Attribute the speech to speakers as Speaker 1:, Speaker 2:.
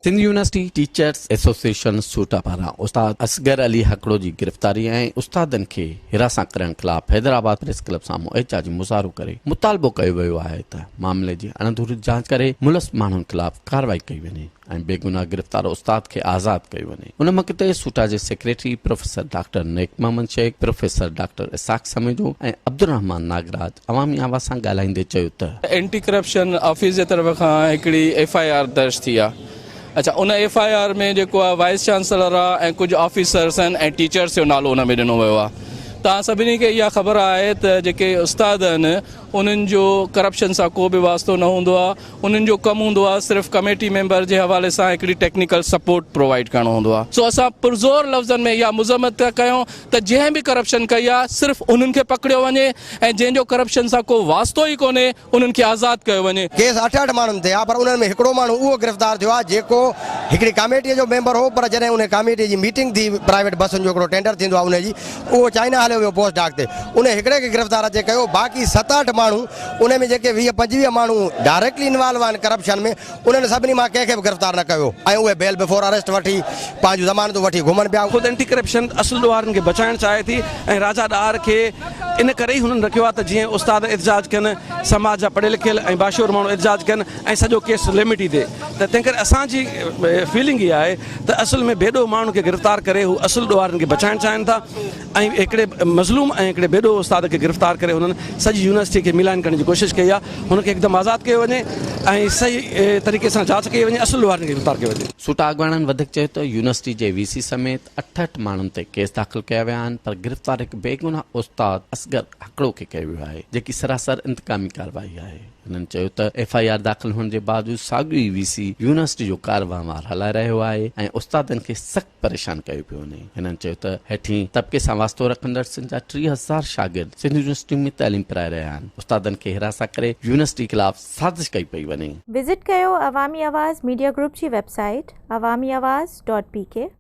Speaker 1: Sindh university teachers association سوٽا پاران استاد اصغر علي هڪڙو جي گرفتاري ۽ استادن کي هراسان ڪرڻ خلاف حيدرآباد پريس ڪلب سامهون احتجاجي مظاهرو ڪري مطالبو ڪيو ويو آهي ته معاملي جي اڻڌري جاچ ڪري ملوث ماڻهن خلاف ڪارروائي ڪئي وڃي ۽ بيگناهه گرفتار استاد کي آزاد ڪيو وڃي. ان موقعي تي سوٽا جي secretary professor doctor Nek Muhammad Shaikh, professor doctor Ishaq Samejo ۽ Abdulrahman Nagraj Awami Awaz سان ڳالهائيندي چيو ته.
Speaker 2: اينٽي ڪرپشن آفيس جي طرف کان هڪڙي ايف I R درج ٿي آ اڇا ان ايف I R ۾ جيڪو آ وائيس چانسلر آ ۽ ڪجهه آفيسرس آهن ۽ ٽيچرس جو نالو ان ۾ ڏنو ويو آ توهان سڀني کي اها خبر آهي ته جيڪي استاد آهن انهن جو ڪرپشن سان ڪو به واسطو نه هوندو آ انهن جو ڪم هوندو آهي صرف ڪميٽي ميمبر جي حوالي سان هڪڙي ٽيڪنيڪل سپورٽ پرووائيڊ ڪرڻو هوندو آهي سو اسان پرزور لفظن ۾ اها مذمت ٿا ڪيون ته جنهن به ڪرپشن ڪئي آهي صرف انهن کي پڪڙيو وڃي ۽ جنهن جو ڪرپشن سان ڪو واسطو ئي ڪونهي انهن کي آزاد ڪيو وڃي.
Speaker 3: ڪيس اٺ اٺ ماڻهن تي آهي پر انهن ۾ هڪڙو ماڻهو اهو گرفتار ٿيو آهي جيڪو هڪڙي ڪاميٽي جو ميمبر هو پر جڏهن انهي ڪاميٽي جي ميٽنگ ٿي پرائيويٽ بسن جو هڪڙو ٽينڊر ٿيندو آهي انهي جي اهو چائنا هليو ويو پوسٽ ڊاڪ تي انهي هڪڙي کي گرفتار اچي ڪيو باقي ست اٺ ماڻهو انهي ۾ جيڪي 20 25 ماڻهو ڊائريڪٽلي انوالو آهن ڪرپشن ۾ انهن سڀني مان ڪنهن کي به گرفتار نه ڪيو ۽ اهي بيل بفور اريسٽ وٺي پنهنجون ضمانتون وٺي گهمن پيا.
Speaker 4: خود اينٽي ڪرپشن اصل ڏوهارين کي بچائڻ چاهي ٿي ۽ راجا ڏاهر کي ان ڪري ئي هنن رکيو آهي ته جيئن استاد احتجاج ڪن، سماج جا پڙهيل لکيل ۽ باشعور ماڻهو احتجاج ڪن ۽ سڄو ڪيس ليمٽ ئي ٿئي ته تنهن ڪري اسان جي فيلنگ اها آهي ته اصل ۾ بيڏوهه ماڻهن کي گرفتار ڪري هو اصل ڏوهارين کي بچائڻ چاهين ٿا. ۽ هڪڙي مظلوم ۽ هڪڙي بيڏوهه استاد کي گرفتار ڪري هنن سڄي يونيورسٽي کي ميلائن ڪرڻ جي ڪوشش ڪئي آهي هن کي هڪدم آزاد ڪيو وڃي ۽ صحيح طريقي سان جاچ ڪئي وڃي اصل ڏوهارين کي گرفتار ڪيو وڃي.
Speaker 1: سوٽا اڳواڻن وڌيڪ چيو ته يونيورسٽي جي وي سي سميت 68 ماڻهن تي ڪيس داخل ڪيا ويا آهن پر گرفتار هڪ بيگناهه استاد اصغر هڪڙو کي ڪيو ويو آهي جيڪي سراسر انتقامي ڪارروائي آهي هنن چيو ته ايف I R داخل هئڻ جي باوجود ساڳيو ئي وي سي يونيورسٽي جو ڪار وهنوار هلائي رهيو آهي ۽ استادن کي سخت پريشان ڪيو پيو وڃي. هنن چيو ته هيٺين طبقي سان واسطو رکندڙ سنڌ جا 3000 شاگرد سنڌ يونيورسٽين ۾ تعليم پرائي رهيا آهن، استادن کي هراسان ڪري يونيورسٽي خلاف سازش ڪئي پئي وڃي.
Speaker 5: وزٽ ڪيو عوامي آواز ميڊيا گروپ جي website Awami Awaz dot P K.